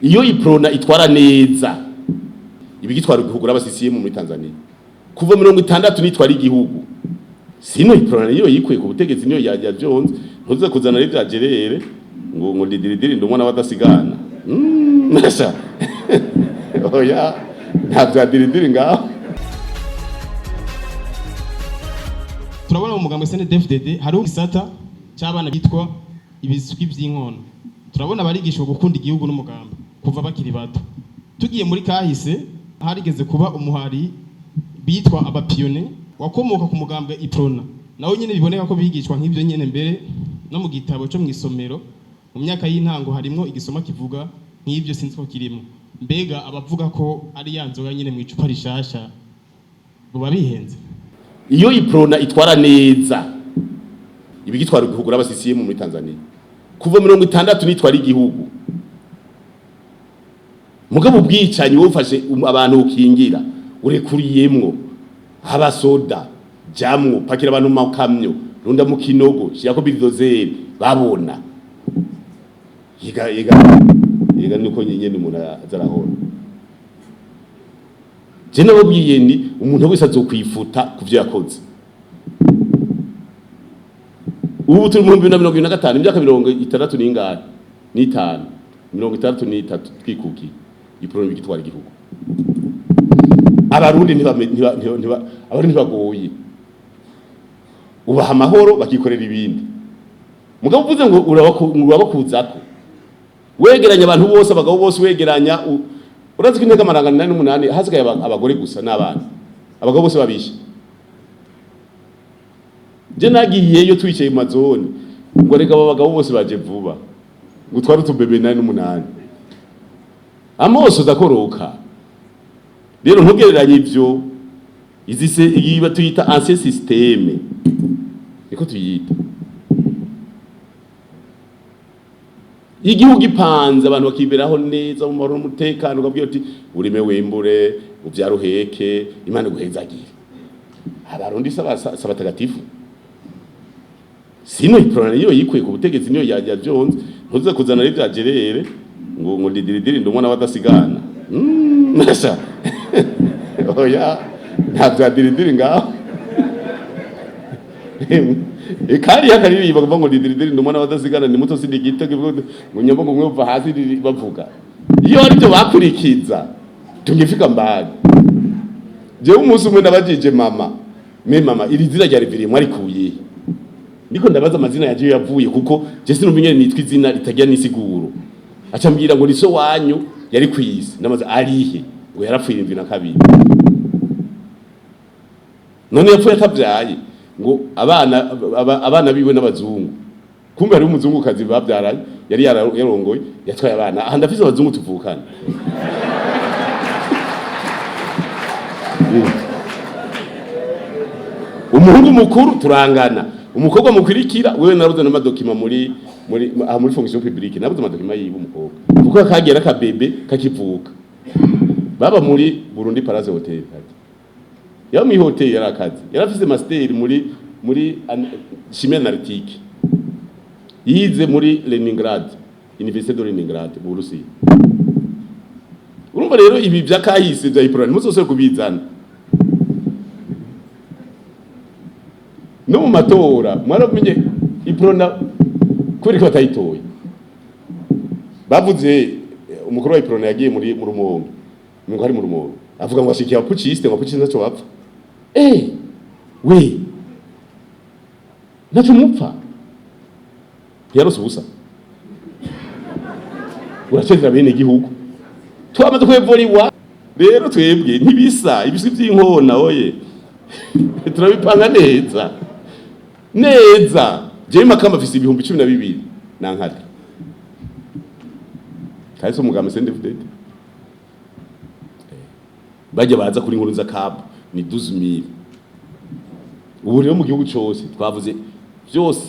Iyo Iprona itwara neza ibigitwara igihugu n'aba CCM muri Tanzania kuva 60 nitwara igihugu, sino Iprona niyo yikuye ku butegetsi, niyo ya Jones. Ntuze kuzana ari bya jerere ngo ndidiridiri ndumwana badasigana. Nasha oya, nta bya diridiri ngaho. Turabona mu mugambwe CNDD-FDD hariho igisata cy'abana bitwa ibiswi by'inkono. Turabona abarigishwa gukunda igihugu n'umugamba kuva bakiri bato. Tugiye muri kahise, harigeze kuba umuhari bitwa abapiyone wakomoka ku mugambwe Iprona, nawe nyine biboneka ko bigishwa nk'ibyo nyene. Mbere no mu gitabo cyo mu isomero mu myaka y'intango harimwo igisoma kivuga nk'ibyo, sinzi ko kirimo. Mbega abavuga ko ari ya nzoga nyine mu icupa rishasha buba bihenze? Iyo Iprona itwara neza ibigitwara igihugu n'aba CCM muri Tanzania kuva 60 nitwara igihugu. Mugabo ubwicanyi wufashe abantu ukingira urekuriyemwo abasoda, jamwo pakira abantu mu makamyo, runda mu kinogo, shirako bulldozer, babona yiga yiga yiga, niko nyene umuntu azarahora. Je nababwiye ni umuntu wese azokwifuta kuvyo yakoze. Ubu turi mu 2025, imyaka 60 n'ingahe n'itanu, 63 twikukiye, Iprona bigitwara igihugu. Abarundi abarundi ntibagoye, ubaha amahoro bakikorera ibindi. Mugabo uvuze ngo urabakuzako wegeranya abantu bose, abagabo bose wegeranya, urazi ko intega amaranga 88 hasigaye abagore gusa n'abana, abagabo bose babishe. Je nagiyeyo twicaye mu mazone, ngo reka abo bagabo bose baje vuba, ngo twari utubebe 88, amoso udakoroka. Rero ntugereranye ivyo, izi se iyi tuyita ancien système, niko tuyita. Igihugu ipanze, abantu bakiberaho neza mu mahoro n'umutekano, ukabwira uti urime wimbure uvyara uheke, Imana iguhezagire. Abarundi s'abatagatifu, sino Iprona niyo yikuye ku butegetsi, niyo ya Jones. Ntuze kuzana ari bya jerere ngo ndidiridiri ndumwana badasigana. Nasha oya, nta bya diridiri ngaho. Kari yakaririmba kuvuga ngo ndidiridiri ndumwana badasigana, ni muto sindi gito, ngo nyambo ngo umwe uva hasi bavuga. Iyo ari byo bakurikiza tungifika mbali. Jewe umunsi umwe nabajije mama, me mama, iri zina rya Reverien mwarikuye? Niko ndabaza amazina yaje yavuye, kuko je sinumva ingene nitwa izina ritagira n'isiguro. Aca mbwira ngo ni so wanyu yari kwisi. Ndamaze arihe? Ngo yarapfuye 72. None yapfuye atabyaye? Ngo abana biwe n'abazungu. Kumbe hari umuzungukazi babyaranye yari yarongoye, yatwaye abana. Aha ndafise abazungu tuvukana. Umuhungu mukuru turangana, umukobwa mukwirikira wewe naruze n'amadokima muri aha muri fonction publique, nabuze amadokima yiwe umukobwa, kuko kagera akabebe kakivuka. Baba muri Burundi Palace Hotel, kaje yaba muri hotel, yari akazi, yarafise master muri chimie analytique, yize muri Leningrad, Université de Leningrad mu Burusiya. Urumva rero ibi vyakahise vya Iprona ntimuzosubire kubizana. No mu matora mwaramenye Iprona kubera ko batayitoye. Bavuze umukuru wa Iprona yagiye muri mu Rumonge, ngo ari mu Rumonge, avuga ngo ashikiye abapuciste, ngo abapuciste ntaco bapfa. We ntaco mupfa, ntiyarose ubusa, uracezera bene igihugu twamaze kwevoriwa. Rero twebwe ntibisa ibiswi vy'inkona, oye, turabipanga neza neza. Jewe Makamba afise 12,000 nankari kahise umugambi CNDD-FDD bajya baza kuri nkuru z'akabo ni 12,000. Ubu rero mu gihugu cose twavuze byose,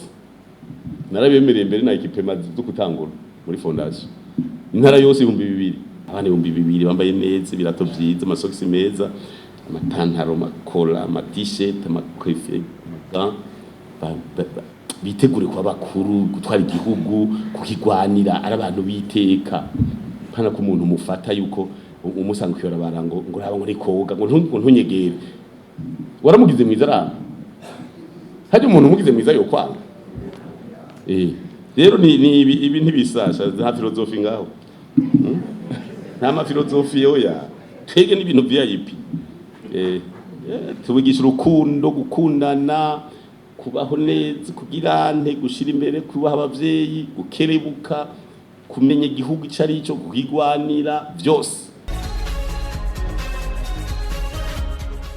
narabemereye mbere na equipe zo gutangura muri fondation, intara yose 2000, abana 2000 bambaye neza, ibirato vyiza, amasokisi meza, amapantaro, amakora, ama-t-shirt, amakofe, amaga, bitegure kuba bakuru, gutwara igihugu, kukigwanira, ari abantu biteka. Pana ko umuntu mufata yuko umusanga kwibarabara ngo raba ngo nikoga, ngo ntunyegere. Waramugize mwiza aranga. Hajya umuntu umugize mwiza yokwanga. Rero ni ibi ntibisasha za philosophie ngaho. Nta ma philosophie yoya. Twege n'ibintu VIP. Tubigisha urukundo, gukundana, kubaho neza, kugira nte gushira imbere kubaha abavyeyi, gukerebuka, kumenya igihugu ico ari cyo, kukigwanira vyose.